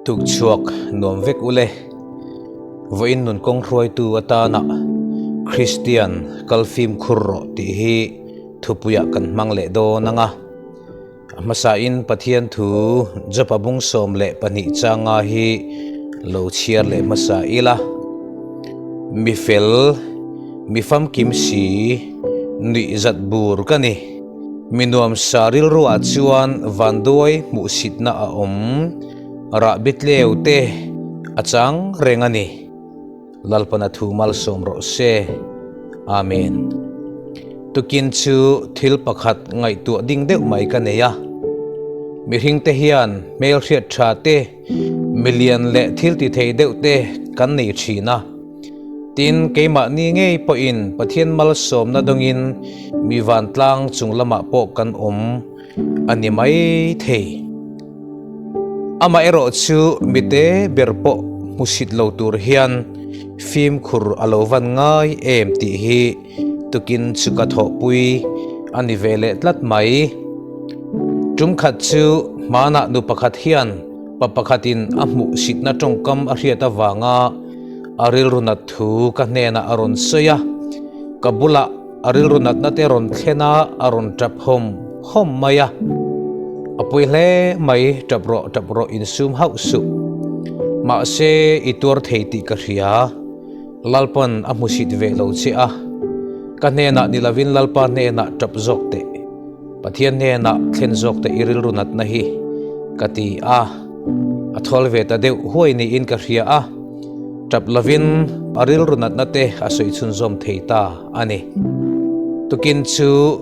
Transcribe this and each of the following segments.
Tukchhuak nuam vek ule. Vawiin nun kawng hruaitu atana Kristian kal fimkhur rawh tih hi thupuiah kan hmang leh dawn ang a. A hmasain Pathian thu Jopa bung 12 changa hi lo chhiar leh hmasa ila. Mi fel, mi famkim si, nuih zat bur ka ni. Mi nuamsa rilruah chuan vanduai hmuhsitna a awm, rahbi tleu te a chang reng a ni. Lalpana thu malsawm rawh se. Amen. Tukin chu thil pakhat ngaihtuah ding deuh mai ka nei a. Mihringte hian hmelhriat tha te, milian leh thil ti thei deuh te kan nei thin a. Tin, keimahni ngei pawhin Pathian malsawmna dawngin mi vantlang chung lamah pawh kan awm a ni mai thei. Amaherawh chu mite ber pawh hmusit lo tur hian fimkhur a lo van ngai em tih hi tukin chu ka thawhpui a ni ve leh tlat mai. Tum khat chu hmanah nu pakhat hian pa pakhatin a hmuhsitna tawngkam a hriat avanga a rilru nat thu ka hnenah a rawn sawi a, ka bulah A rilru natna te rawn thlen a, a rawn tap hawm hawm mai a. A pawi hle mai, tap rawh tap rawh insum hauh suh. Mahse, i tuar thei tih ka hria. Lalpan a hmusit ve lo che a. Ka hnenah ni lovin Lalpa hnenah tap zawk teh. Pathian hnenah thlen zawk teh i rilru natna hi, ka ti a. A thawl ve ta deuh huai niin ka hria a. Tap lovin a rilru natna te a sawi chhunzawm thei ta a ni. Tukin chu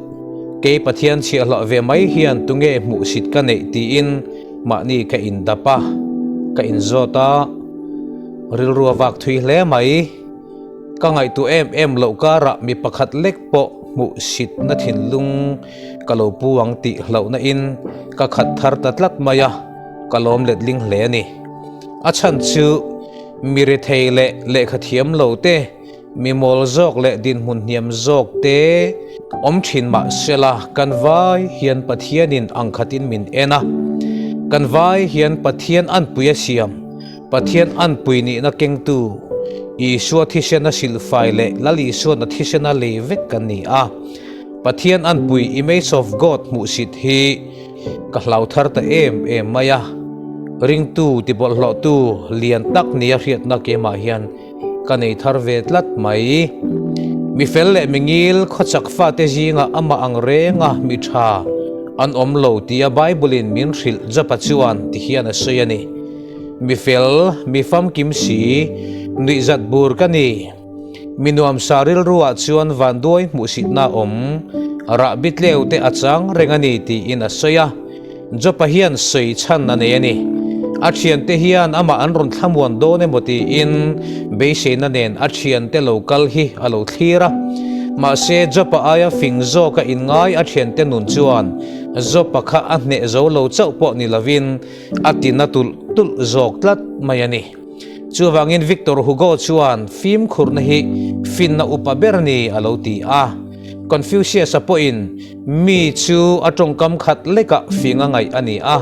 kei Pathian chhiahhlawh ve mai hian tunge hmuhsit ka neih tiin mahni ka indap a, ka inzawt a, rilru a vak thui hle mai. Ka ngaihtuah em em loh karah mi pakhat lek pawh hmuhsitna thinlung ka lo pu ang tih hlauhna in ka khat thar ta tlat mai a, ka lawm letling hle a ni. A chhan chu mi rethei leh lehkha thiam lo te, mi mawl zawk leh dinhmun hniam zawk te awm thin mah sela kan vai hian Pathianin ang khatin min en a, kan vai hian Pathian anpui a siam, Pathian anpui nihna kengtu Isua thisena silfai leh Lal Isuana thisena lei vek kan ni a. Pathian anpui image of God hmuhsit hi Ka hlau thar ta em em mai a, ringtu ti bawlhhlawhtu lian tak nia hriatna keimah hian ka nei thar ve tlat mai. Mi fel leh mi ngil khawchak fate zingah amah ang renga mi tha an awm lo tia Bible-in min hrilh Jopa chuan ti hian a sawi a ni. Mi fel, mi famkim si, nuihzat bur ka ni. Mi nuamsa rilruah chuan vanduai hmuhsitna awm, rahbi tleu te a chang reng a ni tiin a sawi a. Jopa hian sawi chhan a nei a ni. A thiante hian amah an rawn thlamuan dawn emaw tiin beiseina nen a thiante lo kal hi a lo thlir a. Mahse, Jopa aia fing zawka inngai a thiante nun chuan Jopa kha a hneh zo lo chauh pawh ni lovin a tina tulh tulh zawk tlat mai a ni. Chuvangin Victor Hugo chuan fimkhurna hi finna upa ber ni a lo ti a. Confucius-a pawhin mi chu a tawngkam khat lekah fing a ngaih a ni a,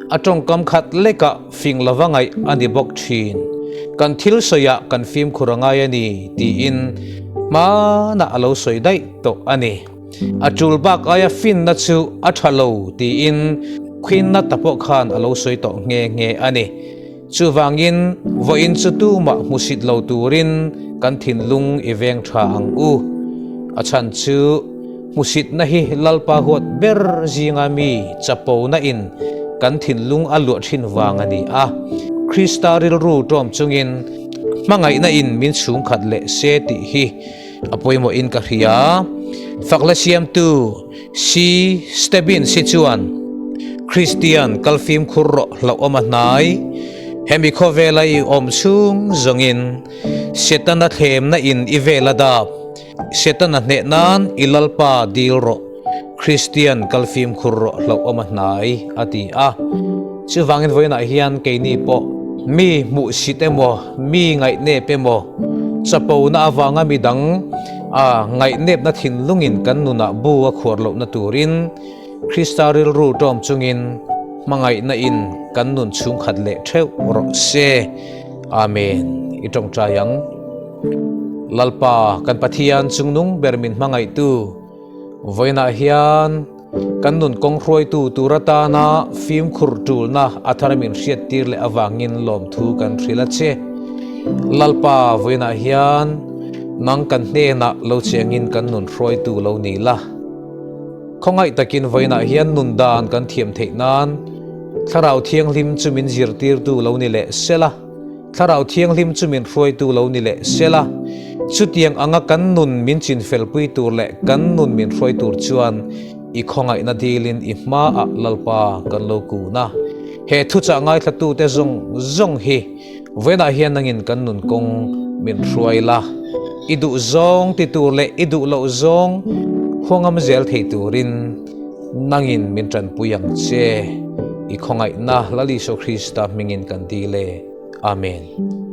a tawngkam khat lekah fing lova ngaih a ni bawk thin. Kan thil sawiah kan fimkhur a ngai a ni tiin hmanah a lo sawi daih tawh a ni. A tul bak aia finna chu a tha lo tiin Queen-na ta pawh khan a lo sawi tawh nghe nghe a ni. Chuvangin, vawiin chu tumah hmusit lo turin kan thinlung i veng tha ang u. A chhan chu, hmusitna hi Lalpa huat ber zinga mi chapona in kan thinlung a luah thin vang a ni a. Krista rilru tawm chungin hmangaihna in min chhungkhat leh se tih hi a pawimawhin ka hria. Fakla siamtu Si Stebbins hi chuan Kristian kal fimkhur rawh hlauhawm a hnai. Hemi khawvela i awm chhung zawngin Setana thlemna in i vel a dap. Setana hneh nan i Lalpa dil rawh. Kristian kal fimkhur rawh hlauhawm a hnai, a ti a. Chuvangin vawiinah hian keini pawh mi hmuhsit emaw, mi ngaihnep emaw, chapona avanga midang a ngaihnepna thinlungin kan nunah bu a khuar lohna turin Krista rilru tawm chungin hmangaihna in kan nun chhungkhat leh theuh rawh se. Amen. I tawngtai ang. Lalpa, kan Pathian chungnung ber min hmangaihtu, vawiinah hian kan nun kawng hruaitu tur atana fimkhur tulna a thar min hriattir leh avangin lawmthu kan hrilh a che. Lalpa, vawiinah hian nang kan hnenah lo chengin kan nun hruaitu lo ni la. Khawngaih takin vawiinah hian nun dan kan thiam theih nan Thlarau Thianghlim chu min zirtirtu lo ni leh sela, Thlarau Thianghlim chu min hruaitu lo ni leh sela, chutiang anga kan nun min chinfelpui tur leh kan nun min hruai tur chuan i khawngaihna dilin i hmaah Lalpa kan lo kun a. He thuchah ngaithlatute zawng zawng hi Vawiinah hian nangin kan nun kawng min hruai la, i duh zawng ti tur leh i duh loh zawng huangam zel thei turin nangin min tanpui ang che. I khawngaihna Lal Isua Krista hmingin kan dil e. Amen.